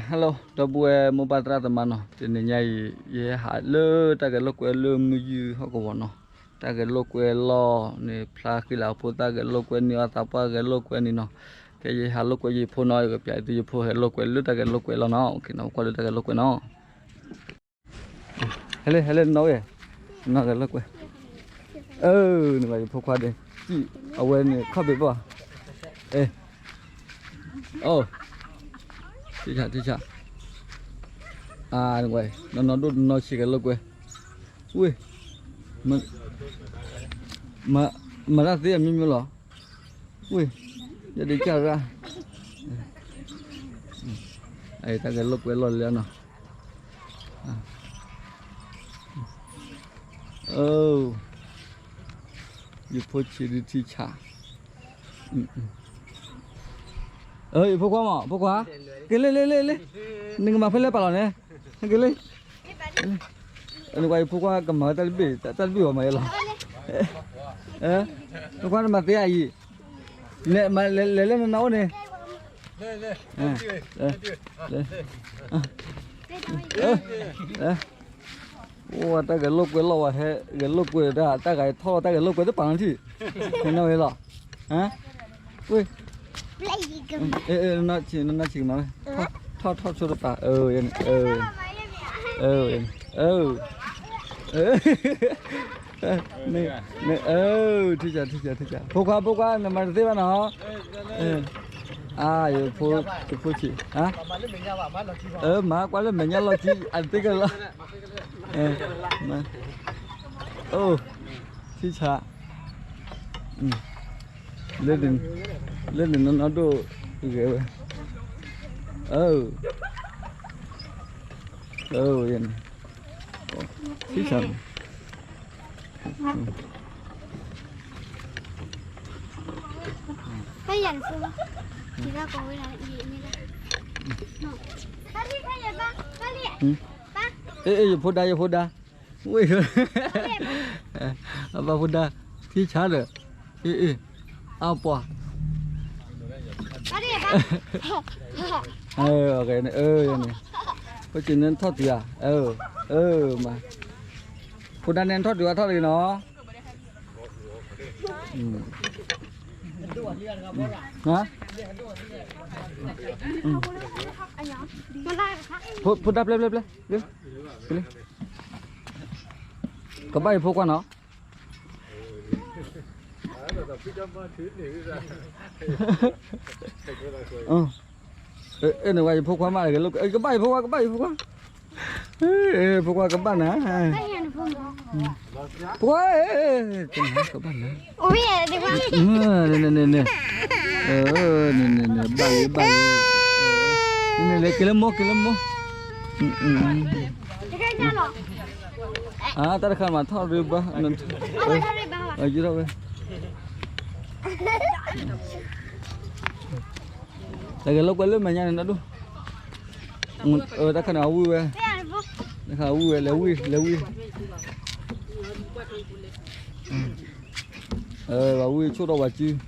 Hello ဒီပုၢ်ဝဲၢ်မိၢ်ပၢ်သရၣ်သမါနီၤ, တနံၤညါအံၤ ယဟဲဟးလၢတၢ်ဂဲၤလိာ်ကွဲလၢမုၢ်ယုၢ်ဟီၣ်ကဝီၤနီၤ, တၢ်ဂဲၤလိာ်ကွဲလီၢ်န့ၣ် ဖျါဃံလၤအဖိသၣ်ဂဲၤလိာ်ကွဲန့ၣ် အသးပှၢ်ဂဲၤလိာ်ကွဲန့ၣ်နီၤ, ကဲယဟးလိာ်ကွဲယဖိနီၤ ယကပျးသုယဖိဟဲလိာ်ကွဲလၢတၢ်ဂဲၤလိာ်ကွဲလီၢ်နီၤ, နကွၢ်လၢတၢ်ဂဲၤလိာ်ကွဲနီၤ. ဟဲလၢ ဟဲလၢနီၢ်ဝဲ, နီၢ်ဂဲၤလိာ်ကွဲ, အၢ နဘၣ်ယဖိခွါဒ့, အဝဲန့ၣ်ခီၣ်ဘ့ၣ်ဘၣ်, အဲ, အိ, ထံဆး ထံဆး, အၢ နကွၢ်, နီၢ်နီၢ်ဒိၣ်နီၢ်ဆံးဂဲၤလိာ်ကွဲ, ဝ့ၢ်, မၤတၢ်သ့အမျိုးမျိုးလီၤ, ဝ့ၢ်, ယဒ့ကၢ်ရၣ်, တၢ်ဂဲၤလိာ်ကွဲလီၢ်လၢနီၤ. ယဖိဆံးဒုးထံဆး, ယဖိခွါမး ဖိခွါ, က့ၤလ့ လ့ လ့ လ့, နကမၤဖဲလဲၣ်ပာ်လီၤန့ၣ်, က့ၤလ့, နကွၢ်ယဖိခွါကမၤတၢ်တဘ့ၣ် တၢ်တဘ့ၣ်အီၤမၤယဲလီၤ, ဖိခွါနမၤသ့အံၤ, လဲၤလၢနနီၢ်အိၣ်န့ၣ် အိၣ်တၢ်ဂဲၤလိာ်ကွဲလီၢ်ဝဲဟဲ ဂဲၤလိာ်ကွဲတၢ် တၢ်ဂၤထီၣ်တၢ်ဂဲၤလိာ်ကွဲတပာ်နီၣ်ထံၣ်, ဟဲနီၢ်ဝဲလီၤ, ဝ့ၢ်, နနီၢ်ဆံးမး, ထီၣ်ထီၣ်ဆိတပာ်, အၢ ယဲန့ၣ်, အၢ ယဲန့ၣ်, အၢ ထံဆး ထံဆး ထံဆး ဖိခွါ ဖိခွါ နမၤတသ့ဘၣ်နီၤ, အါ ယဖိဆံး, မၤကွၢ်လၢမဲာ်ညါလီၢ်ခံ အသ့ကလီၤ, အိၣ် ထံဆး, လၢန့ၣ်နီၢ်နီၢ်ဒိၣ်ဂဲၤဝဲ, အၢ ယဲန့ၣ်, ထံဆး အဲ ယဖိဒါ ယဖိဒါ, ဝ့ၢ်, အဘၣ်ဖိဒါ, ထံဆးဒီး, အ့ အ့ အပှၤ, အၢ န့ၣ်, ဖိဆံးန့ၣ်ထီၣ်တုၤဧါ, အၢ မၤ, ဖိဒါန့ၣ်ထီၣ်တုၤအထီၣ်တဂ့ၤနီၤ. ဖိဒါပျဲပျဲပျဲ, ကဘၣ်ယဖိခွါနီၤ. အဲ န့ၣ်ဝဲ ယဖိခွါမး ကဘၣ်ယဖိခွါ ကဘၣ်ယဖိခွါ, ဖိခွါကဘၣ်နၤ, ဖိခွါ, ကဘၣ်နၤ, န့ၣ်န့ၣ်န့ၣ်, ဘၣ်လံဘၣ်လံ, န့ၣ်န့ၣ် က့ၤလၢမိၢ် က့ၤလၢမိၢ်, တၢ်တခါမးထီၣ်ရ့ဘၣ်, ယထီၣ်ဝဲ တၢ်ဂဲၤလိာ်ကွဲလၢမဲာ်ညါန့ၣ် နဒိၣ်, တၢ်ခါန့ၣ် အဝံၣ်ဝဲ, တၢ်ခါအဝံၣ်ဝဲ လဲၤဝံၣ် လဲၤဝံၣ်, ဝံၣ်ဆိၣ်ထီၣ်ဝဲစု,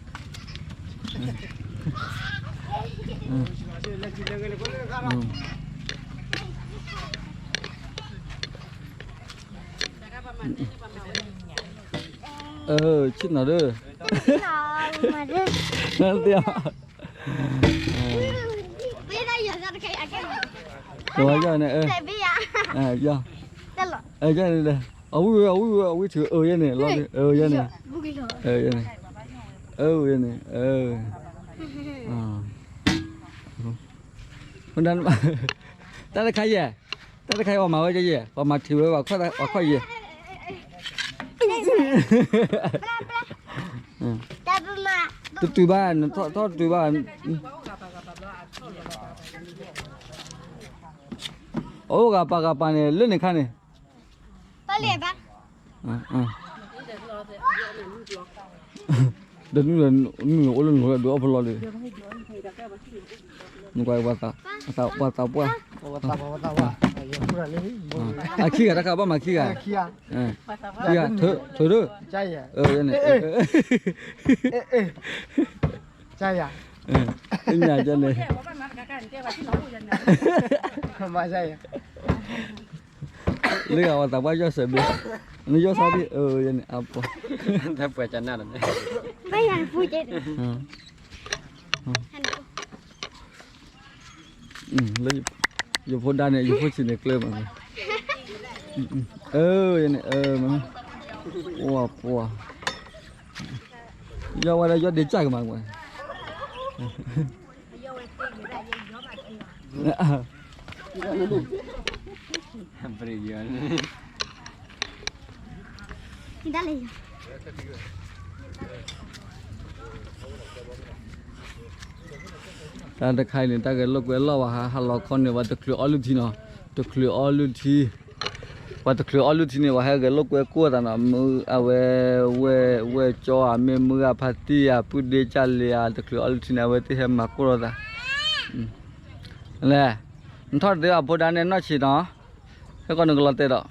ဆ့ၣ်နီၤဒၣ်, နသ့ၣ်, ကဝီၤယီၤန့ၣ်, ယီၤ, အဝံၣ်ဝဲ အဝံၣ်ဝဲ အဝံၣ်ထုး အၢယဲန့ၣ် လီၤ, အၢယဲန့ၣ်, အၢယဲန့ၣ်, တၢ်တခါယဲၢ်, တၢ်တခါယဲၢ် ပှၤမၤဝဲယဲၢ်, ပှၤမၤထံးဝဲ ပှၤခီၣ်ယဲၢ်, တတုၤဘၣ် နထီၣ်တတုၤဘၣ်, အိၣ်ဂၤပာ်ဂၤပာ်န့ၣ် လၢန့ၣ်ခါန့ၣ် ဒီးနုာ်ဒီး နုာ်အိၣ်လၢနုာ်ဒီးအီၣ်ဖဲလီၤလံ, နကွၢ်ပှၤသးပှၢ်, အခံဂၤတခါဘၣ်မၤခံဂၤ, ခံဂၤ, ထုးဒၢ, န့ၣ်, ညါန့ၣ်, မၤစၢ်ယၤ လၢအဝဲသးပှၢ်ယီၢ်စဲးဘ့ၣ်, နယီၢ်ဆါဒံး အၢ ယန့ၣ်အပှၤ တၢ်ပှၤကနၣ်လီၤ, ဘၣ်ယၤနပူၤကဲ, လၢယဖိဒါန့ၣ် ယဖိဆံးန့ၣ်ကျဲမး, အၢ ယန့ၣ်အၢမး, ပှၤပှၤ, ယီၢ်ဝဲဒၣ်ယီၢ်ဒ့ကၢ်ကမးကွၢ် တၢ်တခါအံၤန့ၣ် တၢ်ဂဲၤလိာ်ကွဲလီၢ်ဝဲဟး ဟးလီၤခီန့ၣ် ပှၤတချုးအီလုၢ်ထံနီၤ, တချုးအီလုၢ်ထံ, ပှၤတချုးအီလုၢ်ထံန့ၣ် ပှၤဟဲဂဲၤလိာ်ကွဲကိၢ်သးနီၤ, မုၢ်အဝဲ ဝဲၢ် ဝဲၢ်ကၠီဧါ မ့ၢ်မုၢ်ဂၤဖါတံၢ်ဧါ ပုၢ်ဒ့ကၢ်လံဧါ တချုးအီလုၢ်ထံန့ၣ် အဝဲသ့ၣ်ဟဲမၤကိၢ်ထီၣ်သး, လဲၣ်, နထီၣ်တသ့ဘၣ်ဖိဒါန့ၣ်နီၢ်ဆံးနီၤ, ဟဲကီးနကလီၤတဲာ်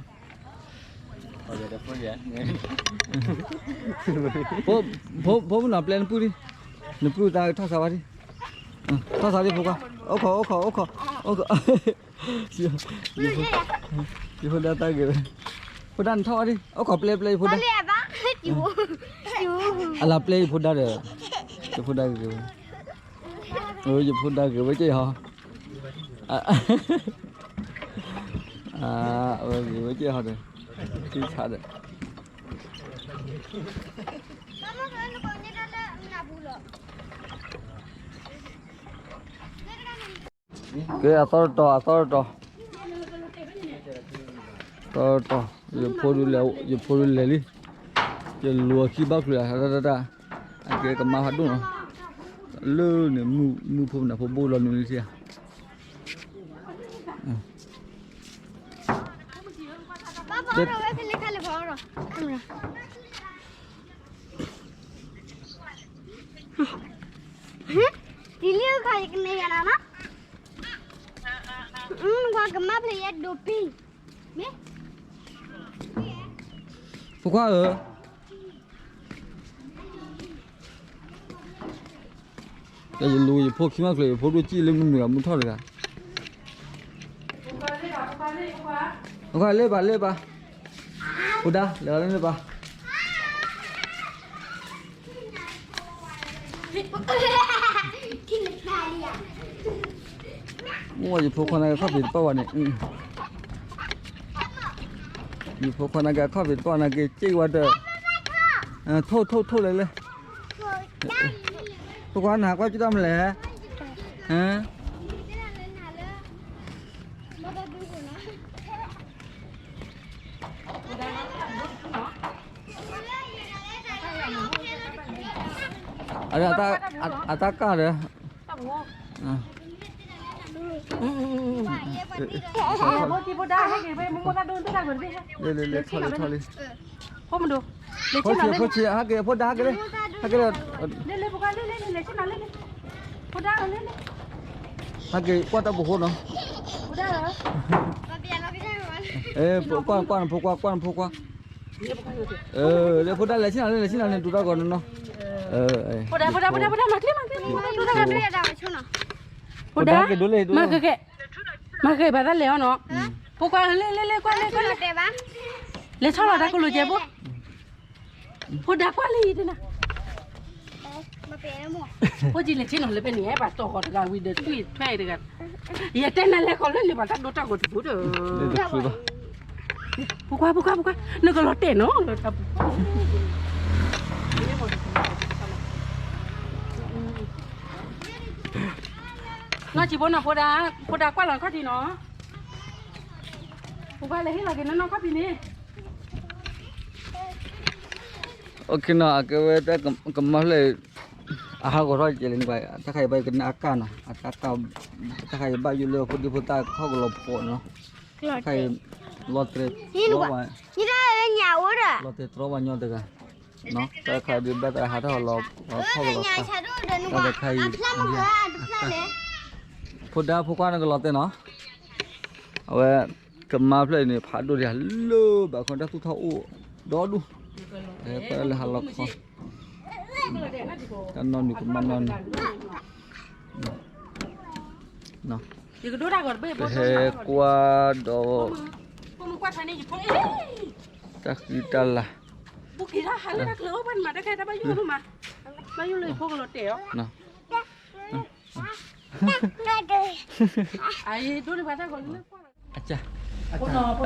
ဒီး ဖိမုၣ်နီၤ ပျဲနပုၢ်ဒံး, နပုၢ်တၢ်ထီၣ်ဆါဝဲဒံး, ထီၣ်ဆါဒံးဖိခွါ, အိၣ်ခိး အိၣ်ခိး အိၣ်ခိး, ယဖိဒါတၢ်ဂ့ၤဝဲ, ဖိဒါနထီၣ်ဝဲဒံး အိၣ်ခိးပျဲပျဲယဖိဒါ, အလၤပျဲယဖိဒါဒီး, ယဖိဒါဂ့ၤဝဲ, ယဖိဒါဂ့ၤဝဲက့ၤဟီ, အဝဲဂ့ၤဝဲက့ၤဟီဒီး, ထံဆါဒီး ကဲ အသီတတီၤ အသီတတီၤ, သီတတီၤ, ယဖိဒုးလဲၤလံ, ယလူၤအခံဘၣ်ချုးဧါ တၢ်တၢ်တၢ်, အကဲကမါဖးဒိၣ်နီၤ, လၢန့ၣ် မုၢ်ဖိမနၤဖိဘိလီၤနုာ်လံထံဧါ ဒ်လံအခါယကနဲၣ်ယၤနီၤ, ကွၢ်ကမၣ်ဖျဲးယဲဒိးပ့ၢ်, ဖိခွါဧၢ, တၢ်ယလူၤယဖိခံမၣ်ချုး ယဖိဒိၣ်ကံၣ်လၢမုၢ်မုၢ်အမုၢ်ထီၣ်တဂၤ, ဖိခွါလ့ဘၣ်လ့ဘၣ်, ဖိဒါလဲၤလၢန့ၣ်ဘၣ် အိၣ်ယဖိခွါနာ်က့ခီၣ်ဖံးတပာ်ဝဲန့ၣ်, ယဖိခွါနာ်က့ခီၣ်ဖံးတပာ်နာ်က့စ့ၢ်ဝဲဒီး, ထိၣ်ထိၣ်ထိၣ်လဲၣ်လဲၣ်, ဖိခွါနဟးကွၢ်ကၠူတၢ်မလဲၣ်, အတၢ်ကၢ်ဒီး, လဲၤလဲၤလဲၤထီၣ်လံထီၣ်လံ, ဖိမဒိ, ဖိဆံးဖိဆံး ဟဲက့ၤဖိဒါဟဲက့ၤလံ, ဟဲက့ၤလံ, ဟဲက့ၤကွၢ်တၢ်ပူၤဃိနီၤ, ကွၢ်ကွၢ်နဖိကွၢ်ကွၢ်နဖိကွၢ်, လၢဖိဒါလဲၤဆ့ၣ်နီၤလၢလဲၤဆ့ၣ်နီၤန့ၣ် ဒိၣ်တၢ်ဂီၤနီၤနီၤ, ဖိဒါ ဖိဒါ ဖိဒါ ဖိဒါ မၤကျဲ မၤကျဲ ဖိဒါ ဖိဒါ က့ၤဒိၣ်လဲၣ် မၤက့ၤ မၤက့ၤ ဘၣ်သးလဲၤအီၤနီၤ, ဖိကွၢ်လၢလၢလၢကွၢ်လၢကွၢ်လၢ, လဲၤထီၣ်လီၤတၢ်ကလိၤကဲဖိ, ဖိဒါကွၢ်လံတနၤ, ဖိကံလဲၤဆ့ၣ်နီၤလၢဖဲန့ၣ် ဟဲဘၣ်တီၢ်ဃီၤတဂၤဝံၤဒီးသွံၣ်ထွဲတဂၤ, ယတဲနၤလဲၤဃီၤလၢန့ၣ် ဘၣ်တၢ်ဒိတၢ်ဂီၤတပူၤဒီး, ဖိခွါ ဖိခွါ ဖိခွါ နကလီၤတဲာ်နီၤလၢတၢ်ပူၤ နီၢ်စံးဖိနီၤ ဖိဒါ ဖိဒါကွၢ်လီၤခီၣ်ထံးနီၤ, ဖိခွါလဲၤဟ့ၣ်လီၤက့ၤနီၢ်နီၢ်ခီၣ်ထံးန့ၣ်, အိၣ်ခ့နီၤ အကဲဝဲတၢ်ကမၣ်ဖျဲၣ်, အဟးဂီၤထီၣ်ကဲလဲၣ်န့ၣ်ဘၣ် တၢ်ခါအံၤဘၣ်ကနၣ်အကၢ်နီၤ အတၢ်ကၢ်, တၢ်ခါအံၤဘၣ်ယိၣ်လၢဖိဒံဖိသၣ်ခီၣ်ကလီၤဖိနီၤ, တၢ်ခါအံၤ လီၤတဲာ်တြီဘၣ်, လီၤတဲာ်တြီဘၣ်ညီတဂၤ, တၢ်ခါဒုးဘၣ်သးဟးထီၣ်လီၤခီၣ်ကလီၤ, တၢ်ခါအံၤ, ဖိဒါဖိခွါနကလီၤတဲာ်နီၤ, အဝဲ, ကမါဖျၢၣ်အံၤန့ၣ် ဖးဒိၣ်ဒံးလၢဘၣ်ခီတၢ်သူၣ်ထီၣ်အိၣ်ဒီဒူၣ်, ကွၢ်လၢဟးလီၤခီ, တၢ်နီၢ်နုာ်ကမၣ်နီၢ်နုာ်, ပဟဲကွၢ်ဒီး တၢ်ဃံတၢ်လၤ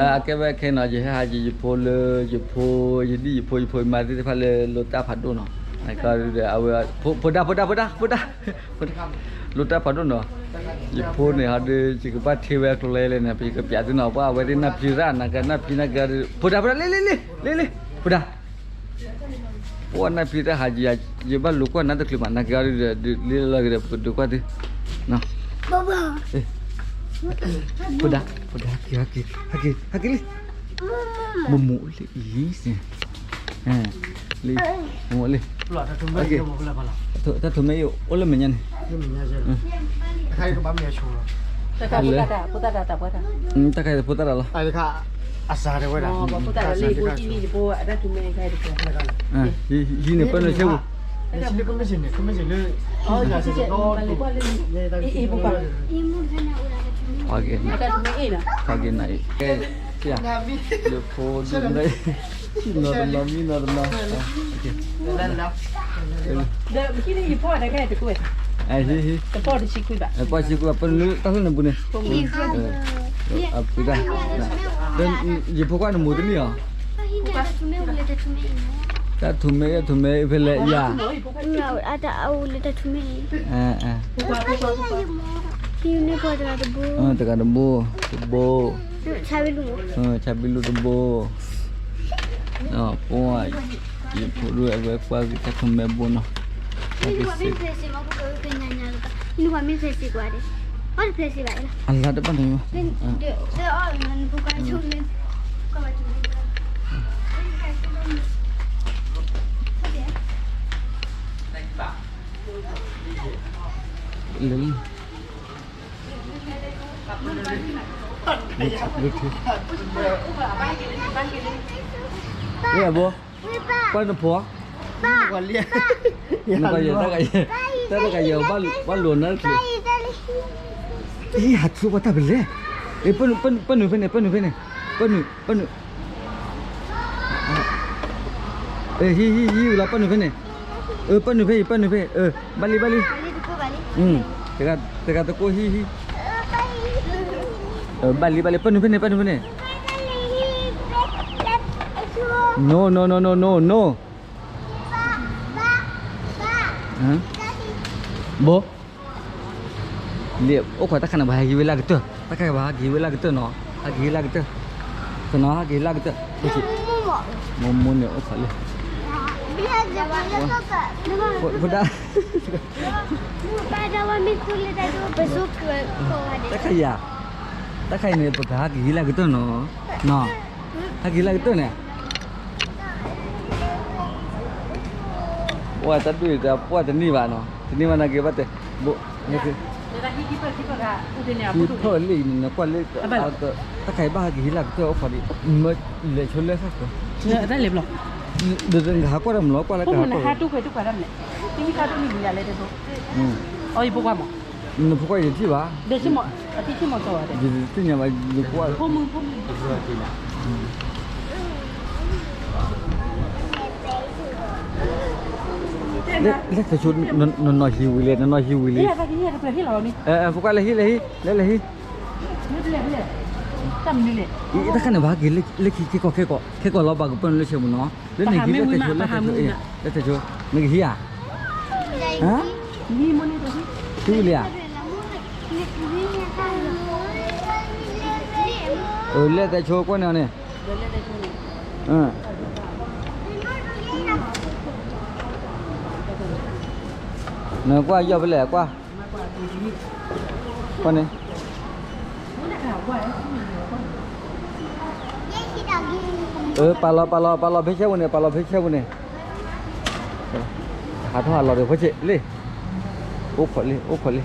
အကဲဝဲ ခဲနီၤ ယဟဲဟးယဖိလၢ ယဖိ ယဖိ ယဒံၣ်ယဖိ ယဖိမါသ့ၣ်တဖၣ်လၢ လိာ်တၢ်ဖးဒိၣ်နီၤ, အဝဲ ဖိဒါ ဖိဒါ ဖိဒါ ဖိဒါ လိာ်တၢ်ဖးဒိၣ်နီၤ, ယဖိန့ၣ်ဟီဒီး ယကဘၣ်ထံၣ်ဝဲအကျိၤလဲၣ်လဲၣ်န့ၣ် ပယကပျးသုနီၤ, ပှၤအဝဲသ့ၣ်နၢ်ဖံးရၣ် နကနၢ်ဖံးနက ဖိဒါ ဖိဒါ လ့လ့လ့လ့လ့ ဖိဒါ ပှၤနၢ်ဖံးတၢ်ဟးယၤ ယဘၣ်လူၤကွၢ်နၤတချုးမး နက့ၤအီၤဒုး ဒုးလ့လၢလီၤက့ၤဒီး ပကဒုးကွၢ်သု, ဖိဒါ ဖိဒါ ဟဲက့ၤ ဟဲက့ၤ ဟဲက့ၤ ဟဲက့ၤလံ, မိၢ်မိၢ်အိၣ်လံ အံၤ လံ မိၢ်မိၢ်လံ, တၢ်ထူးမဲအံၤအိၣ်လၢမဲာ်ညါန့ၣ်, တၢ်ခါအံၤဖိသၣ်တၢ်လီၤ, ဟံးန့ၢ်ပၢၢ်နုာ်ဆဲးပူၤ, ယဖိဒုး နီၢ်တနီၤမံနီၢ်တနီၤ, ဟံး ပှၤစံးကွၢ်ပၢ်နုာ်လၢတၢ်လီၢ်န့ၣ်ပူၤန့ၣ်, အပုၢ်တၢ်, ယဖိခွါနမိၢ်တမံၤအီၤ, တၢ်ထူးမဲ တၢ်ထူးမဲဖဲလဲၣ်ယၤ, တၢ်ထူးမဲ, တဂၤတဘိ, တဂၤတဘိ, ဆၣ်ဘံလူတဘိ, ပှၤ ယဖိဒိၣ်အဝဲကွၢ်က့ၤတၢ်ထူးမဲဘိနီၤ, တၢ်ကစ့ အလါတဘၣ်န့ၣ်, လၢ အဘိ, ကွၢ်နဖိ, နကယဲၢ်, တၢ်တကယဲၢ် ဘၣ်လိာ်နါတချုး, ဟံး ဟးထူပှၤတၢ်ပလဲၣ်, ပၢ်နုာ်ဖဲန့ၣ် ပၢ်နုာ်ဖဲန့ၣ်, ပၢ်နုာ်, ပၢ်နုာ်, ဟံး ဟံး ဟံးဝံၤလီၤ ပၢ်နုာ်ဖဲန့ၣ်, ပၢ်နုာ်ဖဲအံၤ ပၢ်နုာ်ဖဲ, ဘၣ်လံ ဘၣ်လံ, တဂၤတကိး ဟံး ဟံး, ဘၣ်လံ ဘၣ်လံ ပၢ်နုာ်ဖဲန့ၣ် ပၢ်နုာ်ဖဲန့ၣ်, no no no no no no, ဘိ, လံ အိၣ်ခိးတၢ်ခါန့ၣ် ပှၤဟဲက့ၤဝဲလၢကတၢၢ်, တၢ်ခါပှၤဟဲက့ၤဝဲလၢကတၢၢ်နီၤ, ဟဲက့ၤလၢကတၢၢ်, တနီၤဟဲက့ၤလၢကတၢၢ်, မိၢ်မိၢ်န့ၣ်အိၣ်ခိးလံ, ဖိဒါ, တၢ်ခါယၤ, တၢ်ခါအံၤန့ၣ် ပကဟဲက့ၤလၢကတၢၢ်နီၤ, နီၤ, ဟဲက့ၤလၢကတၢၢ်န့ၣ် ပှၤတၢ်ဒုးတၢ်ပှၢ်တန့ၢ်ဘၣ်နီၤ, တန့ၢ်ဘၣ်နာ်က့ၤဘၣ်တဲ, ဘိ, ဟံးဖၢၣ်လံနကွၢ်လၢ, တၢ်ခါအံၤဘၣ်ဟဲက့ၤဟံးလၢကတၢၢ်အိၣ်ခိးဒံး, မ့ၢ်လဲၤဆိလၢဃၣ်ဃၢၤ, ဒီးဟးကွၢ်တၢ်မလီၤ ကွၢ်လၢကဟးကွၢ်, နဖိခွါယထံၣ်ဘၣ်, လဲၤတဆိ နနီၢ်ဟံးဝံၤလဲၣ် နနီၢ်ဟံးဝံၤလံ, ဖိခွါ လဲၤဟံး လဲၤဟံး လဲၤ လဲၤဟံး, တၢ်ခါန့ၣ် ပဟဲက့ၤလၢခံ ခဲကီး ခဲကီး ခဲကီးလီၤ ပှၤကပၢနုာ်လၢဆဲးပူၤနီၤ, လၢနဟံး လဲၤတဆိ လဲၤတဆိ လဲၤတဆိ, နကဟံးဧါ, ဟံးဝံၤလံဧါ, လဲၤတဆိကွၢ်န့ၣ်န့ၣ် နကွၢ်ယီၢ်ဖဲလဲၣ် ကွၢ်, ကွၢ်န့ၣ်, ပာ်လီၤ ပာ်လီၤ ပာ်လီၤဖဲဆဲးပူၤန့ၣ် ပာ်လီၤဖဲဆဲးပူၤန့ၣ်, ဟးထီၣ်ဟးလီၤဒီး ဖိဆဲးလံ, အိၣ်ခိးလံ အိၣ်ခိးလံ,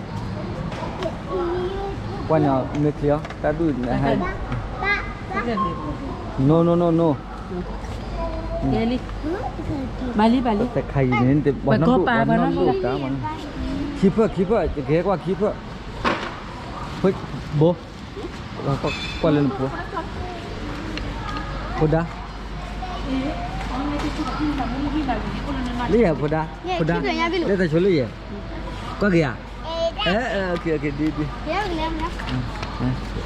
ကွၢ်န့ၣ် မ့ၢ်ချ့အီၤ တၢ်ဒုးန့ၣ် no no no no, ဘၣ်လံ ဘၣ်လံ, တခါအံၤန့ၣ် ပကီၢ်ပာ် ပှၤနီၢ်ဒိၣ် ခံဖျၢၣ် ခံဖျၢၣ် ယကဟဲကွၢ်ခံဖျၢၣ်, ဖိ, ဘိ, ကွၢ်လၢနဖိ, ဖိဒါ, လၢယၤဖိဒါ, ဖိဒါ, လၢတၢ်ဆိလၢယဲ, ကွၢ်က့ၤဧါ, ဒ်, ဒ်,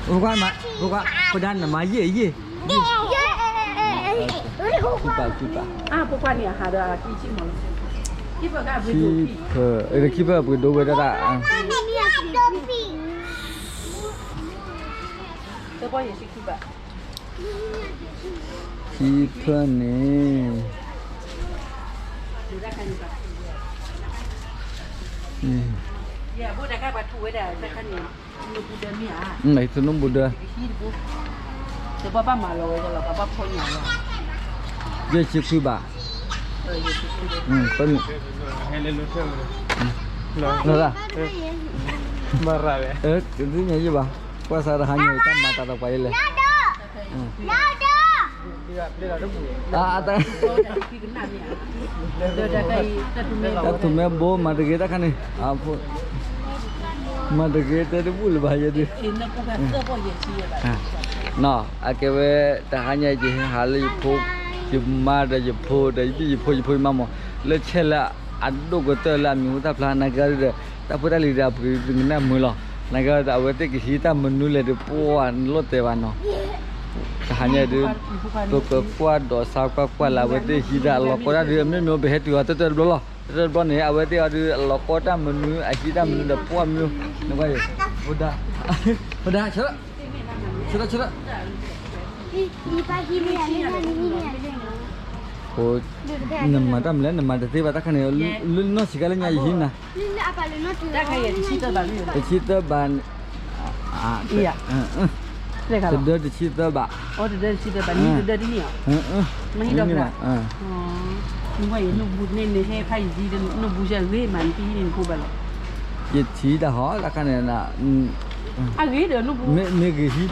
ဖိခွါ, ဖိခွါ, ဖိဒါနမၤယဲၢ်ယဲၢ် ခံပာ်, ခံပာ်, ခံဖၢ, ခံဖၢအပှ့ၤဒိဝဲဒၣ်, ခံဖၢန့ၣ်, နဘူးဒၢ, ယဲၢ်ဆံခွံဘး, လီၤ, တသ့ၣ်ညါယံၣ်ဘၣ်, ကွၢ်စးတဟါညါအံၤ တၢ်မၤတၢ်ဒီးပှၤအံၤလဲၣ်, တၢ်ထူၣ်မဲဘိမၤတဂ့ၤတၢ်ခါန့ၣ်, မၤတဂ့ၤတဲတဘူၣ်လၢၤဘၣ်ယဲဒုး, နီၢ်, အကဲဝဲ တဟါညါယဟဲဟးလၢယဖိ, ယမါဒီးယဖိဒီးယဘံၣ်ယဖိယဖိယမါမး, လၢဆဲးလၢအဒိၣ်ကတၢၢ်လၢအမံၤဟူသၣ်ဖျါ နကဲဒီး, တၢ်ဖိတၢ်လံၤဒီးအပှ့ၤတကနၣ်မုာ်လီၤ, နကဲဒီးအဝဲသ့ၣ်ကဟံးတၢ်မနုၤလဲၣ်ဒီး ပှၤနလိၣ်တဲဘၣ်နီၢ်, တဟါညါဒုး, ပကကွၢ်ဒီးစါကွၢ်ကွၢ်လၢအဝဲသ့ၣ်ဟံးတၢ်အလီၤကီတၢ်ဒုး အမ့ၢ်မ့ၢ်ပဟဲတုၤအီၤတၢၢ်တၢၢ်တဘျီလီၤ, တၢၢ်တဘျီန့ၣ် အဝဲသ့ၣ်အီၤဒုး အလီၤကီတၢ်မနုၤ အဟံးတၢ်မနုၤဒီး ပှၤမ့ၢ်, နကွၢ်, ဖိဒါ, ဖိဒါ, ဆၢ, ဆၢ, ဆၢ နမၤတၢ်မလဲၣ် နမၤတသ့ဘၣ်တၢ်ခါန့ၣ်, လၢနီၢ်ဆံးကါလၢညါယဟံးနၤ, တဆံသၢဘး, တဒၢတဆံသၢဘး, တဒၢတဆံသၢဘး, နမၤဟံးဒီး, နဘၣ်ယဲ နဘူးန့ၣ်နဟဲဖးယံၤဒ် နဘူးယဂ့ၤမး နတဟံးန့ၣ်နဘူးဘၣ်လဲၣ်, ယထံၣ်တၢ်ဟီတၢ်ခါန့ၣ်, အဂ့ၤဒီးနဘူး, မ့ၢ်ဂ့ၤဟံး,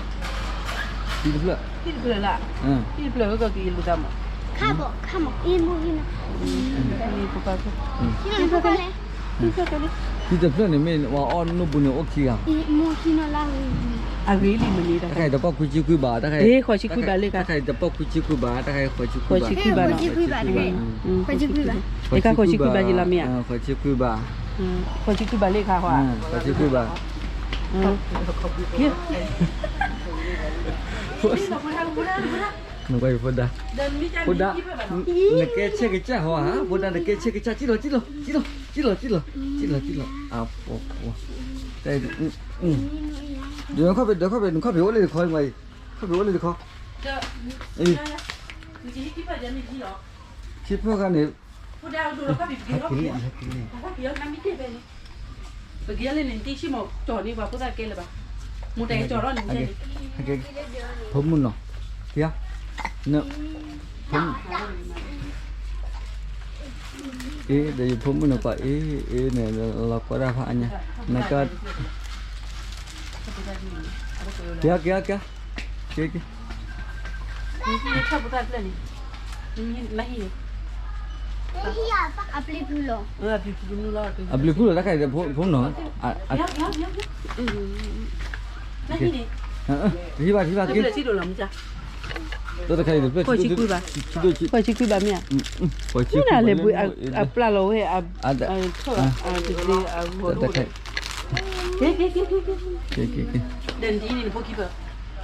ဟံးတဖျၢၣ်, ဟံးတဖျၢၣ်လၢ, ဟံးတဖျၢၣ်ဝဲကက့ၤလိာ်သးမး, ဟံးတဖျၢၣ်န့ၣ်မ့ၢ်ဝဲအီၣ်နဘူးန့ၣ်အိၣ်ခံဂၤ, အဂ့ၤလံမ့ၢ်န့ၣ်, တၢ်ခါအံၤတပီၢ်ခွံဆံခွံဘး, တၢ်ခါအံၤတပီၢ်ခွံဆံခွံဘး, တၢ်ခါအံၤဃိးဆံခွံဘး, ဃိးဆံခွံဘးလံလီၤမ့ၢ်ဧါ, ဃိးဆံခွံဘး, ဃိးဆံခွံဘးလံခါဃီ, ဃိးဆံခွံဘး, နကွၢ်ဖိဒါ, ဖိဒါ, နကဲဆဲးကစၢ်ဟီဧါ, ဖိဒါနကဲဆဲးကစၢ်, ကံၣ်လီၤ, ကံၣ်လီၤ, ကံၣ်လီၤ, ကံၣ်လီၤ, ကံၣ်လီၤ, အ, ဒီးခီၣ်ဖံး, ဒီးခီၣ်ဖံး, နခီၣ်ဖံးအိၣ်လၢတခီ, ခီၣ်ဖံးအိၣ်လၢတခီ, ခံဖၢၣ်ခါန့ၣ်, ပကဲလၢနတံၢ်ဆံၣ်မးကၠီၣ်န့ၢ်ပှၤဖိသၣ်ကဲလၢၤဘၣ်, မူတၢ်ကဲကၠီၣ်ထီၣ်န့ၣ်, ဖိမုၣ်နီၤ, ဖိမုၣ်, အ့ ဒီးယဖိမုၣ်န့ၣ်ကွၢ်အ့ၣ်အ့ၣ်န့ၣ် လီၤကွၢ်ဒၣ်ဖးအါညါ, နက, က့ၤ က့ၤ က့ၤ, က့ၤ, က့ၤ, အဘျုးဖုလီၤ တၢ်ခါအံၤ ဖိမုၣ်နီၤ, တဟံးဘၣ် တဟံးဘၣ်က့ၤ, တၢ်တခါအံၤတဖျၢၣ်, ဃိးဆံခွံဘးမ့ၢ်ဧါ, မ့ၢ်နလဲၤဘှံးအပျၢ်လီၤဝဲ, တၢ်တခါအံၤ,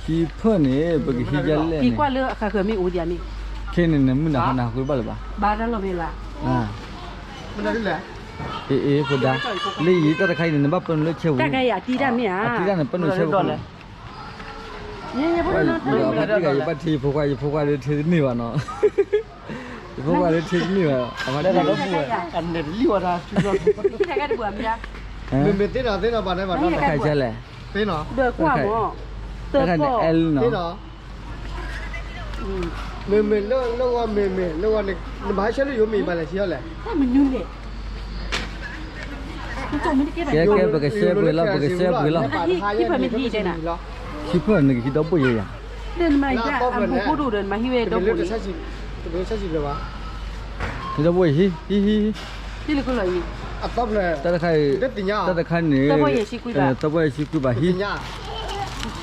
ခံဖၢၣ်န့ၣ် ပကဟံးဒ်လဲၣ်န့ၣ်, ကွၢ်လၢအဃးဃၢၤမ့ၢ်အိၣ်ဒံးမ့ၢ်, ခဲန့ၣ်နမုၢ်နၤဃီနၤဃုဘၣ်လၢၤဘၣ်, ဘၣ်တၢ်လီၤမဲာ်လၢ အ့ အ့ ဖိဒါ, လၢယံၤတၢ်တခါအံၤန့ၣ် နဘၣ်ပၢနုာ်လၢဆဲးပူၤ, တၢ်ခါအံၤအတံၢ်တၢ်မ့ၢ်ဧါ, အတံၢ်တၢ်န့ၣ် ပၢနုာ်ဆဲးပူၤ, ယဖးတံၢ်ဂၤ ယဘၣ်ထံယဖိခွါ, ယဖိခွါဒီးထံတန့ၢ်ဘၣ်နီၤ, ယဖိခွါဒီးထံတန့ၢ်ဘၣ်, အဖးတံၢ်ဂၤ, မ့မ့ၢ်သ့နီၤ သ့နီၤ ဘၣ်န့ၣ်ဘၣ်နီၤ, တခါအံၤလဲၣ်, သ့နီၤ, ဒီးကွၢ်မး, တခါအံၤန့ၣ် အဲၣ်လီၤနီၤ မ့မ့ၢ်လၢဂီၢ် မ့မ့ၢ်လၢဂီၢ်န့ၣ် နဘၣ်ဟဲဆှၢလၢယိၤမ့ၢ်ဘၣ်လဲၣ် ဆံးအီၤလဲၣ်, ကဲ ကဲ ပကရှဲပှဲၤလီၤ ပကရှဲပှဲၤလီၤ, ခံဖၢၣ်နကဟံးဒီဘိၣ်ယဲယၤ, ဟံးဒီဘိၣ်ယဲ ဟံး ဟံး ဟံး, လၢ တၢ်တခါအံၤ, တၢ်တခါန့ၣ်, သီဘီယဲၢ်ဆံခွံဘၣ်,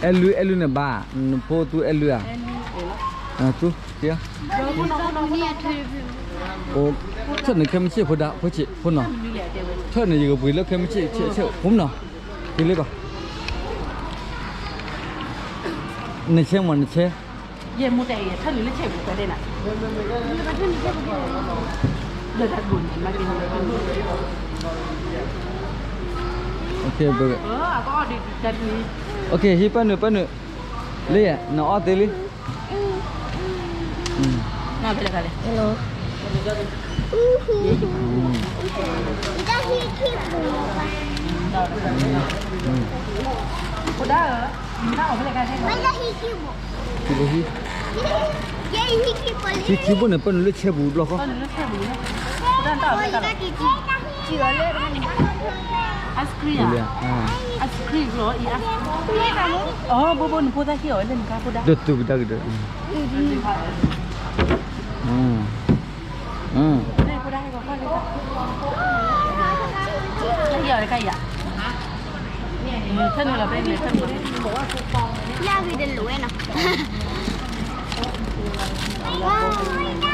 အဲၣ်လုၢ် အဲၣ်လုၢ်န့ၣ်ဘၣ်, နဖိသူအဲၣ်လုၢ်ဧါ, သူ, ထၢၣ်န့ၣ်ခဲမုၢ်ဆ့ၣ်ဖိဒါ, ဖိဆ့ၣ်ဖိနီၤ, ထၢၣ်န့ၣ်ယကပှ့ၤလၢခဲမုၢ်ဆ့ၣ်, ဆ့ၣ်ဖိနီၤ, က့ၤလၢကီၢ်, နဆဲမ့ၢ်နဆဲ ယဲၢ်မူတၢ်အံၤ ထၢၣ်လံလၢဆဲပူၤဖဲလဲၣ်နၤ, လၢတၢ်ဘိန့ၣ် ဟံးပၢ်နုာ် ပၢ်နုာ်, လၢယဲၢ် နအီၣ်သ့လံ, နဖဲလဲၣ်ခါလဲၣ်, ဖိဒါဧၢ, နအီၣ်ဖဲလဲၣ်ခါလဲၣ်, ဟံးခံဘိန့ၣ် ပၢနုာ်လၢဆဲပူၤတဘျီဃီ, ဘိဘိနဖိသၣ်ဟံးအီၤလၢနကါဖိဒါ, မၤအီၤ မၤအီၤ မၤဟ့ၣ်အီၤ ဟံးအီၤ, ဟံးအီၤ, အံၤ ဖိဆံး, ဖိ, အိၣ်ခိးဒ်န့ၣ်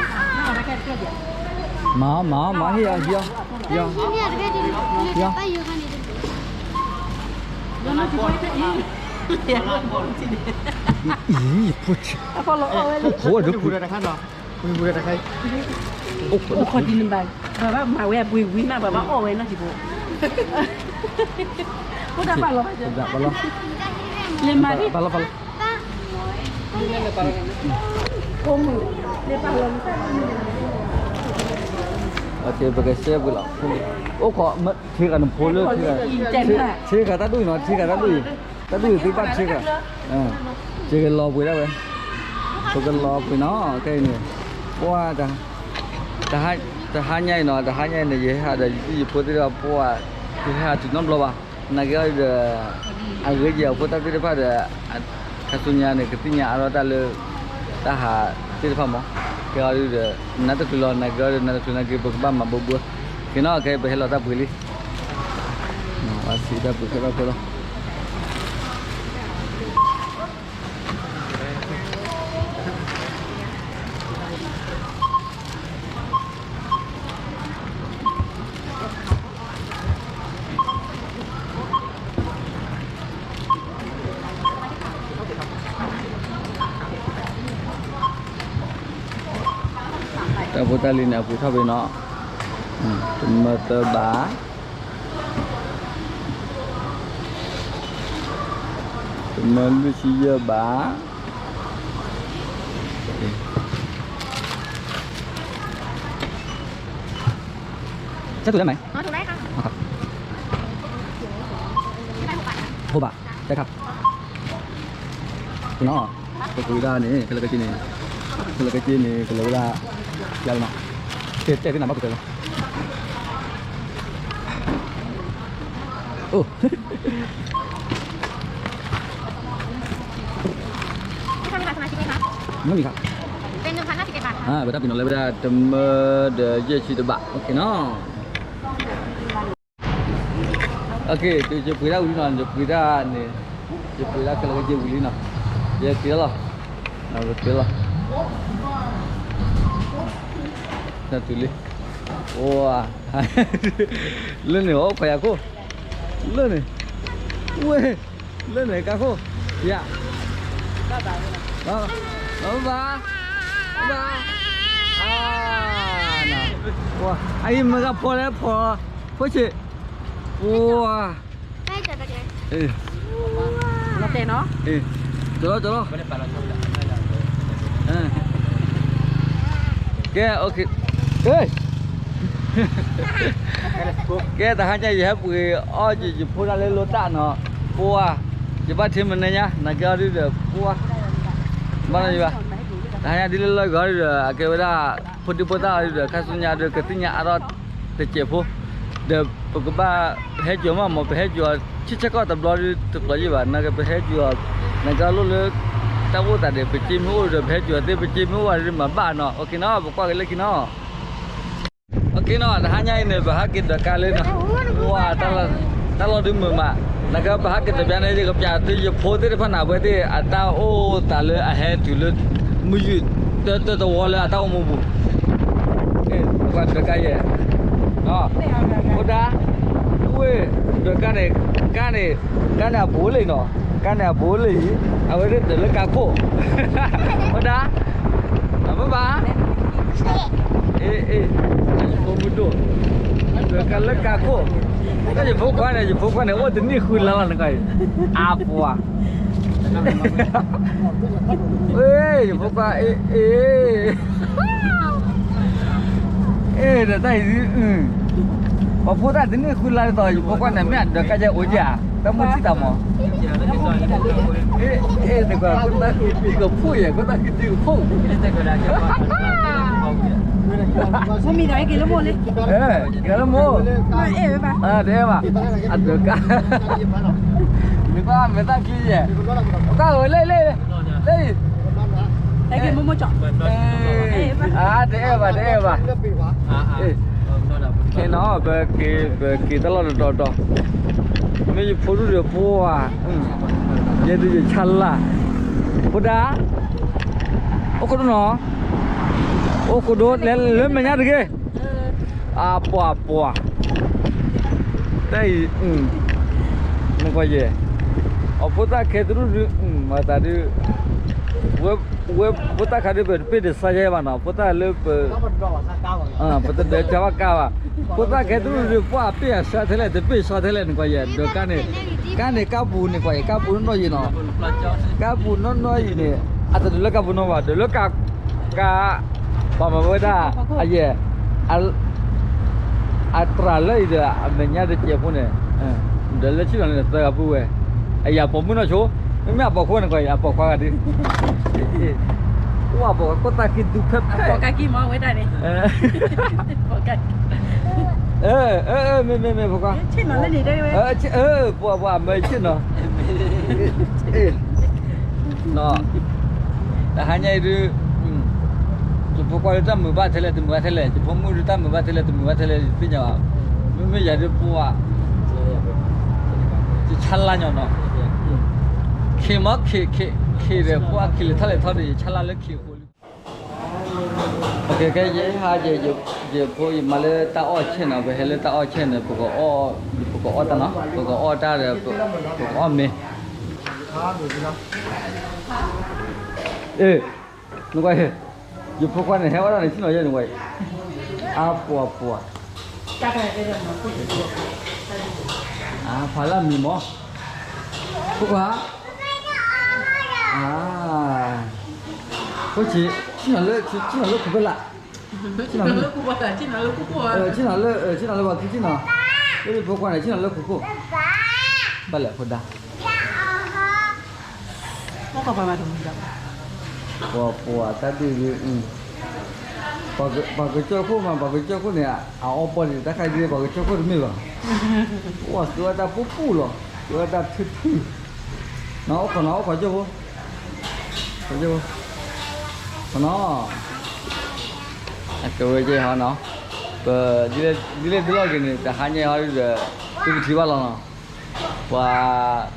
ဘၣ်, ပှၤဘၣ်မၤဝဲအပှ့ၤဝံၤမး ပှၤဘၣ်အီၣ်ဝဲနီၢ်ဟံၣ်ဖိ, ဖိဒါပာ်လီၤ, လဲၤမၤဒ် ပာ်လီၤ, ပာ်လီၤ, ပကစဲပှ့ၤလီၤ, အိၣ်ခိး, ထံဂၤနဖိလၢ, ထံဂၤတၢ်ဒိၣ်အံၤနီၤ, ထံဂၤတၢ်ဒိၣ်အံၤ, တၢ်ဒိၣ်အံၤသုဘၣ်ထံဂၤ, ကလီၤပှ့ၤဒၣ်ဝဲ, ပကလီၤပှ့ၤနီၤ, ခဲအံၤန့ၣ်, ပှၤ, တဟါညါအံၤနီၤ, တဟါညါအံၤန့ၣ် ယဟဲဟးဒီးယဖိသ့ၣ်တဖၣ်, ပှၤ, ယဟဲဟးတုၤနီတဘျီဘၣ်, နာ်က့အီၤဒီး, အဂ့ၢ်ယဲၢ်အဖိသၣ်သ့ၣ်တဖၣ်ဒီး, ခါဆူညါန့ၣ် ကသ့ၣ်ညါအါထီၣ်တၢ်လၢ, တၢ်ဟးသ့ၣ်တဖၣ်မး, ကဲအီၤဒီး, နတချုးလီၤ နာ်က့အီၤဒီး နတချုးနာ်က့ ပကဘၣ်မၤဘၢဘၢ, က့ၤနီၤ ခဲအံၤ ပဟဲလီၤတၢ်ပှ့ၤလံ, အစံးတၢ်ပှ့ၤခဲဘၣ်ဖဲလီၤ. တၢ်ဖိတၢ်လံၤန့ၣ် အပှ့ၤထီၣ်ဖဲနီၤ, တမၢသၢဘး, တမၢလွံၢ်ဆံယဲၢ်ဘး, ใช้ถุงได้ไหม ครับ หกบาท ใช่ครับ နော်, ပကွၢ်ဒၣ်န့ၣ် ခဲလၢာ်ခဲဆ့န့ၣ်, ခဲလၢာ်ခဲဆ့န့ၣ် ကလီၤဝဲဒၣ်, ယၤလီၤနီၤ, တဲတဲသ့နၤဘၣ်ကတၢၢ်လီၤ, အိၣ် นี่ค่ะ สมาชิกไหมคะ ไม่มีครับ เป็นหนึ่งพันห้าสิบเอ็ดบาทค่ะ อ่า ပတၢ်ပ့ၤနီၣ်လၢဝဲဒၣ် တမၢဒီးယဲၢ်ဆံတဘး โอเค နော်. โอเค ယပှ့ၤဒၣ်ဝံၤလံနီၤ, ယပှ့ၤဒၣ်န့ၣ်, ယပှ့ၤဒၣ်ခဲလၢာ်ခဲဆ့ဝံၤလံနီၤ, ယက့ၤလီၤ, က့ၤလီၤ, တၢ်တုၤလံ, ဝါ, လၢန့ၣ် အိၣ်ခွဲးယာ်ခိၣ်, လၢန့ၣ်, ဝဲ လၢန့ၣ်ကါခိၣ်, ယၤ, ဘၣ်ဘၣ်, ဘၣ်ဘၣ်, ဘၣ်ဘၣ်, အါ, အံၤမ့ၢ်ဂၤဖီလဲၣ်ဖီ, ဖိဆံး, ဝါ, တဲနီၤ, ကၠီလီၤ ကၠီလီၤ, ကဲ โอเค ကဲ တဟါညါ ယဟဲပှ့ၤအီၣ်ယဖိဒၣ်လၢလိတၢ်နီၤ, ပှၤ, ယဘၣ်ထံမနုၤညါ နာ်က့အီၤဒုဒီး ပှၤ, ဘၣ်နီၤယဘၣ်, တဟါညါဒ်လၢလၢဂီၤဒုဒီး အကဲဝဲဒၣ် ဖိဒံဖိသၣ်အီၤဒုဒီး ခါဆူညါဒု ကသ့ၣ်ညါအါထီၣ်တစဲးဖိ, ဒီးပကဘၣ်ဟဲကၠီၤမး မ့ၢ်ပဟဲကၠီၤ ဆံဆဲကီၢ်တဘျီဒုတကျိၤယံာ်ဘၣ် နာ်က့ပဟဲကၠီၤ, နာ်က့အီၤလိၣ်လၢ တၢ်အိၣ်သးဒီး ပစ့မ့ၢ်အိၣ်ဒီး ပဟဲကၠီၤသ့ ပစ့မ့ၢ်အိၣ်ဝဲဒုမၤဘၣ်နီၤ, โอเค နီၤ, ပကွၢ်က့ၤလၢခံနီၤ. โอเค နီၤ တဟါညါအံၤန့ၣ် ပဟးက့ၤဒၢးကါလၢနီၤ, ဝါ, တၢ်လီၢ်ဒုးမုာ်မး, နကပဟးက့ၤတဘျီန့ၣ် ယကပျးသုယဖိသ့ၣ်တဖၣ်န့ၣ် အဝဲသ့ၣ်အတၢ်အိၣ်သးလၢ အဟဲတုၤလၢ မုၢ်ယူၢ်တၢတဝီလၢအတၢ်အိၣ်မူပူၤ, ပှၤဒၢးကါယဲၢ်, အိၣ်ဒၣ်, ဝ့ၢ်, ဒၢးကါန့ၣ်, ကါန့ၣ်, ကါန့ၣ်အဘူးလံနီၤ, ကါန့ၣ်အဘူးလံ, အဝဲသ့ၣ်ဒၢးလၢကါခိၣ်, အိၣ်ဒၣ်, အဘၣ်ဘၣ် အ့ အ့ ယဖိမုၣ်ဒိၣ်, ဒၢးကါလၢကါခိၣ်, တၢ်ယဖိခွါန့ၣ် ယဖိခွါန့ၣ် အိၣ်တနံၣ်ဃုလါလီၤန့ၣ်ကီးအံၤ, အပှၤ, အ့ ယဖိခွါ အ့ အ့ အ့ ဒီးတၢ်အံၤ, ပှၤဖိသၣ်တနံၣ်ဃုလါဒ်သိး ယဖိခွါန့ၣ် မ့ၢ်အဒၢးကါယဲၢ်အိၣ်ဧါ, တၢ်မိၣ်ထံၣ်တၢ်မး, အ့ အ့ တကွၢ် ခိၣ်သၣ်ခံတံၤကဖိၣ်ယဲၢ် ခိၣ်သၣ်ခံတံၤကဖိၣ် မ့ၢ်ဒီးဟဲက့ၤလၢမိၢ်လံ, က့ၤလၢမိၢ်, တအဲၣ်ဘၣ်, အဒၢးကါ, နကွၢ်မဲာ်သၣ်ချံယဲၢ်, ကၢ်ဝဲလၢလၢ, လၢ, ဟဲက့ၤမိၢ်မိၢ်ကၠီ, တအဲၣ်ဘၣ် တအဲၣ်ဘၣ်, ခဲနီၤ ပက့ၤ ပက့ၤတၢ်လီၢ်တတီၤတီၤ, မ့ၢ်ယဖိဒုဒီးပှၤ, ယဲဒုးယဆါလၢ်, ဖိဒါ, အိၣ်ခိၣ်ဒိၣ်နီၤ, အိၣ်ခိၣ်ဒိၣ်လဲၤလၢမဲာ်ညါတဂ့ၤ, အပှၤပှၤ, တၢ်အံၤ, နကွၢ်ယဲၢ်, အဖိသၣ်ခဲတရူၢ်ဒုး, မၤသးဒုး, ဝဲ, ဝဲဖိသၣ်ခါဒုး ပတပ့ၢ်တဆါယဲဘၣ်နီၤ, ဖိသၣ်လၢပ ပတဒၢကၢဘၣ်ကါဘၣ်, ဖိသၣ်ခဲတရူၢ်ဒုး ပှၤပ့ၢ်အဆါထဲလဲၣ် တပ့ၢ်ဆါထဲလဲၣ် နကွၢ်ယဲၢ်, ဒီးကါန့ၣ်, ကါန့ၣ်ကါပူၤန့ၣ်ကွၢ်ယဲၢ် ကါပူၤနီၢ်နီၢ်ယံၤနီၤ, ကါပူၤနီၢ်နီၢ်ယံၤန့ၣ်, အတဒၢးလၢကါပူၤနီၢ်ဘၣ် ဒၢးလၢကါ, ကါ, ပှၤမၤဝဲဒၣ်, အယဲၢ်, အတြၢ်လၢအံၤဒီး အမဲာ်ညါတစဲးဖိန့ၣ်, ဒီးလၢဆ့ၣ်နီၤန့ၣ်သၢဂၤပုၢ်ဝဲ, အယၤပိာ်မုၣ်နီၢ်ဆိ, မ့မ့ၢ်အပိာ်ခွါန့ၣ်ကွၢ်အံၤ အပိာ်ခွါဂၤဒုး, အိၣ်အပိာ်ခွါ ခိၣ်သၣ်ခံဒူဖဲဖဲ, ပိာ်ခွါကံမ့ၢ်ဝဲဒၣ်န့ၣ်, မ့ၢ်မ့ၢ်မ့ၢ်ပိာ်ခွါ, ပှၤပှၤအမၢဆ့ၣ်နီၤ တဟါညါအံၤဒုး, ယဖိခွါဒုးတၢ်မုာ်ဘၣ်ထဲလဲၣ် တမုာ်ဘၣ်ထဲလဲၣ် ယဖိမုၣ်ဒုးတၢ်မုာ်ဘၣ်ထဲလဲၣ် တမုာ်ဘၣ်ထဲလဲၣ် ယသ့ၣ်ညါဘၣ်, မ့မ့ၢ်ယၤဒုးပှၤ, ယဆါလါညီနီၤ, ခ့မ့ၢ်ခ့ခ့ခ့ဒီး ပှၤအခံလၢထီၣ်လဲၤထီၣ်ဒီး ယဆါလါလၢခ့အဃိလံ, ခဲယဲဟါ, ယဖိယမါလၢတၢ်အီၣ်ဆဲၣ်နီၤ ပဟဲလၢတၢ်အီၣ်ဆဲၣ်န့ၣ် ပကအီၣ်တၢ်နီၤ ပကအီၣ်တၢ်ဒီး, ပကအီၣ်မ့ၤ နကွၢ်, ယဖိခွါန့ၣ် ဟဲအီၣ်တၢ်န့ၣ် ဆ့ၣ်နီၤယဲၢ်န့ၣ်ဝဲ, အါပှၤပှၤ, ဖးလၢမံၤမး, ဖိခွါ, ဖိဆံး, ဆ့ၣ်နီၤလၢ, ဆ့ၣ်နီၤလၢခိၣ်ဖဲလၢ်, ဆ့ၣ်နီၤလၢ, ဆ့ၣ်နီၤလၢ, ဆ့ၣ်နီၤလၢပှၤခံဆ့ၣ်နီၤ, လၢယဖိခွါန့ၣ် ဆ့ၣ်နီၤလၢခိၣ်ခိၣ်, ဘၣ်လဲၣ်ဖိဒါ ပှၤပှၤတၢ်ဒုး, ပှၤကစၢၢ်ခိၣ်မး ပှၤကစၢၢ်ခိၣ်န့ၣ် အအီပီၢ်ဒံးတၢ်ခါဒ် ပှၤကစၢၢ်ခိၣ်တမ့ၢ်ဘၣ်, အိၣ်သူဝဲတၢ်ပူၤပူၤလီၤ, သူဝဲတၢ်ထုထု, နီၢ်အိၣ်ခိးနီၢ်အိၣ်ခိးကၠိဖိ, ကၠိဖိ, နီၢ်, အကဝဲကဲဟီနီၤ, ပ, ဒ်လဲၣ်ဒ်လဲၣ်ဒ်လဲၣ်ဂ့ၤန့ၣ် တဟါညါဟီဒီး, သုကထံၣ်ဘၣ်လီၤနီၤ ပှၤ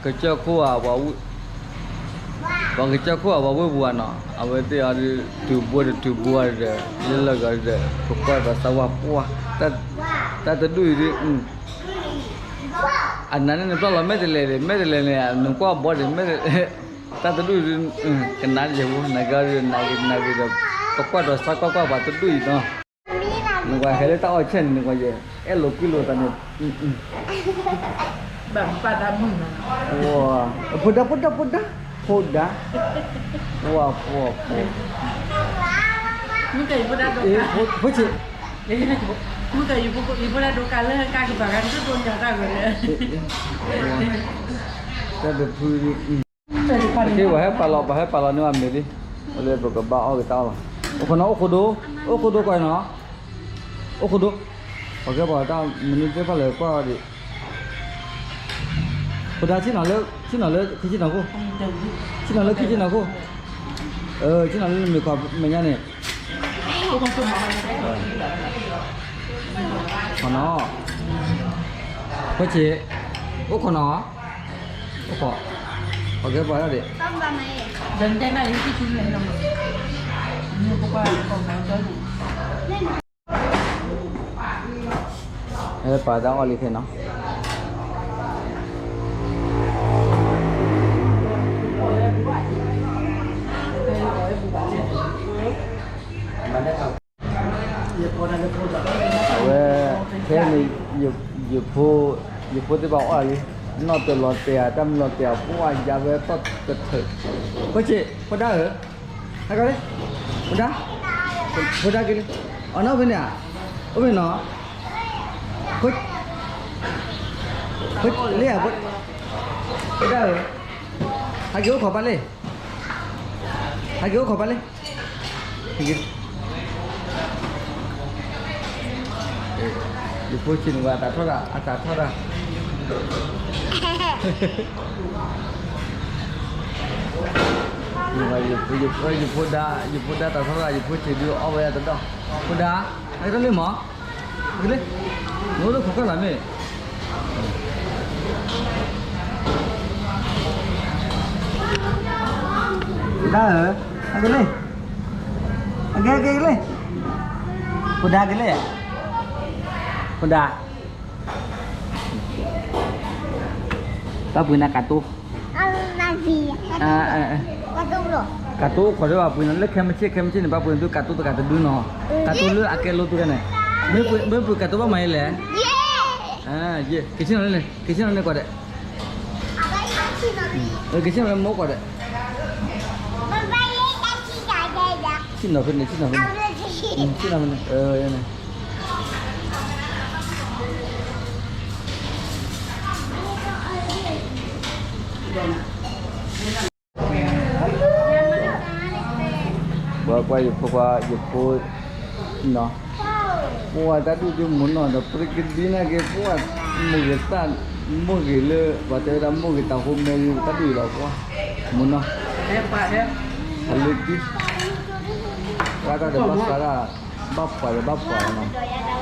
ကစၢၢ်ခိၣ်ဧါ, ပှၤကစၢၢ်ခိၣ်ဧါ ပှၤဝ့ၢ်ပူၤဧါနီၤ အဝဲသ့ၣ်အီၤဒုး တုၤဘိတတုၤဘိဒီး လၢလၢဂီၤဒီး ပကွၢ်ဒီးသးဝး ပှၢ်, တၢ်တဒူၣ်အံၤဒုး အနၤန့ၣ်နပျၢ်လီၤမဲာ်တလဲၤဒီး မဲာ်တလဲၤန့ၣ် နကွၢ်ဘီဒီး မဲာ်တလဲၤ, တၢ်တဒူၣ်အံၤဒုး ကနၣ်ယဲၢ်ဖိ နဂၤဒီး နဂ့ၤနဂ့ၤဒီး ပကွၢ်ဒီးသးကွၢ်ကွၢ်ပှၤတဒူၣ်အံၤနီၤ နကွၢ်ဟဲလၢတၢ်အီၣ်ဆဲၣ်န့ၣ် နကွၢ်ယဲၢ် အဲၣ်လိာ်ကွံလိာ်သးန့ၣ်, ဖိဒါ ဖိဒါ ဖိဒါ ဖိဒါ, ဖိ, ဖိ, ဖိဆံး, တၢ်တဖု ပှၤဟဲပာ်လီၤ ပှၤဟဲပာ်လီၤန့ၢ်အမ့ၤလံ, အိၣ်လၢပကဘၣ်အီၣ်က့ၤတၢ်အီၣ်လီၤ, အိၣ်ခိးနီၤ အိၣ်ခိးဒိ, အိၣ်ခိးဒိကွၢ်နီၤ, အိၣ်ခိးဒိ, ပှၤကဲပှၤတၢ်မနုၤသ့ၣ်တဖၣ်လဲၣ်ကွၢ်အီၤဒံး, ဖိဒါ ဆ့ၣ်နီၤလၢ, ဆ့ၣ်နီၤလၢခံဆ့ၣ်နီၤခိၣ်, ဆ့ၣ်နီၤလၢခံဆ့ၣ်နီၤခိၣ်, ဆ့ၣ်နီၤလၢနမ့ၢ်ခိးမဲာ်ညါန့ၣ် ခိၣ်နီၤ, ဖိဆံး, အိၣ်ခိၣ်နီၤ, အိၣ်ခိၣ်, ပှၤကဲပှၤဒၣ်ဒံး, ပာ်တၢ်အီၣ်လံခဲနီၤ. အဝဲ, ခဲန့ၣ်, ယဖိ, ယဖိသ့ၣ်တဖၣ်အီၣ်လံ, နီၢ်တလီၤတဲာ်ဧါ တၢ်မ့ၢ်လီၤတဲာ်ဧါ ပှၢ်ယါဝဲသီၣ်ကထၢၣ်, ဖိဆံး, ဖိဒါဧၢ, ဟဲကီးလံ, ဖိဒါ, ဖိဒါက့ၤလံ, အီၣ်နီၢ်ဖဲန့ၣ်ဧါ, အိၣ်ဖဲနီၤ, ဖိ, ဖိလ့ဧါ, ဖိဒါဧၢ, ဟဲက့ၤအိၣ်ခိးပၢ်လ့, ဟဲက့ၤအိၣ်ခိးပၢ်လ့. ယဖိဆံးန့ၣ်ဝဲ အသးထီၣ်တၢ်, အသးထီၣ်တၢ်, ယဖိဒါ, ယဖိဒါသးထီၣ်တၢ်, ယဖိဆံးဒုးအီၣ်ဝဲတဒီၣ်, ဖိဒါ, ဟဲက့ၤထီၣ်လံမး, ဟဲက့ၤလံ, နအိၣ်လၢခိးကၢၢ်လီၤမ့ၢ် ဖိဒါဧၢ, အက့ၤလံ, အက့ၤ က့ၤလံ, ဖိဒါက့ၤလံ, ဖိဒါ, ဘၣ်ပှ့ၤနၤကးတိ, ကးတိအိၣ်ခိးဒီးဘၣ်ပှ့ၤနၤလၢခဲမုၢ်ဆ့ၣ်, ခဲမုၢ်ဆ့ၣ်န့ၣ် ဘၣ်ပှ့ၤနၤသုကးတိတဂၤတဒုနီၤ, ကးတိလၢအကဲလိသုဂၤန့ၣ်, မ့ၢ်ပှ့ၤကးတိဘၣ်မၤအံၤလဲၣ်, က့ၤဆ့ၣ်နီၤလၢန့ၣ်, က့ၤဆ့ၣ်နီၤလၢန့ၣ်ကွၢ်ဒဲး, က့ၤဆ့ၣ်နီၤလၢမိၢ်ကွၢ်ဒဲး, ဆ့ၣ်နီၤဖဲန့ၣ်, ဆ့ၣ်နီၤဖဲန့ၣ်, ဆ့ၣ်နီၤဖဲန့ၣ်, န့ၣ် ပှၤကွၢ်ယဖိခွါ, ယဖိနီၤ, ပှၤတၢ်ဒုၣ်ဒုၣ်မုၢ်နီၢ်ဒီး ပရကဒံနာ်က့ၤ ပှၤမိၢ်ဂ့ၤသၣ်, မိၢ်ဂ့ၤလၢ ပှၤတဲဝဲဒၣ်မိၢ်ဂ့ၤတၢ်ဟိမဲဂ့ၤ တၢ်ဒုၣ်အံၤလီၤ ပှၤမုၢ်နီၢ်, အလၢကံ, ရၣ်တၢ်ဒီးဘၣ်သးဒၣ်, ဘၣ်ပှၤဒီးဘၣ်ပှၤနီၤ,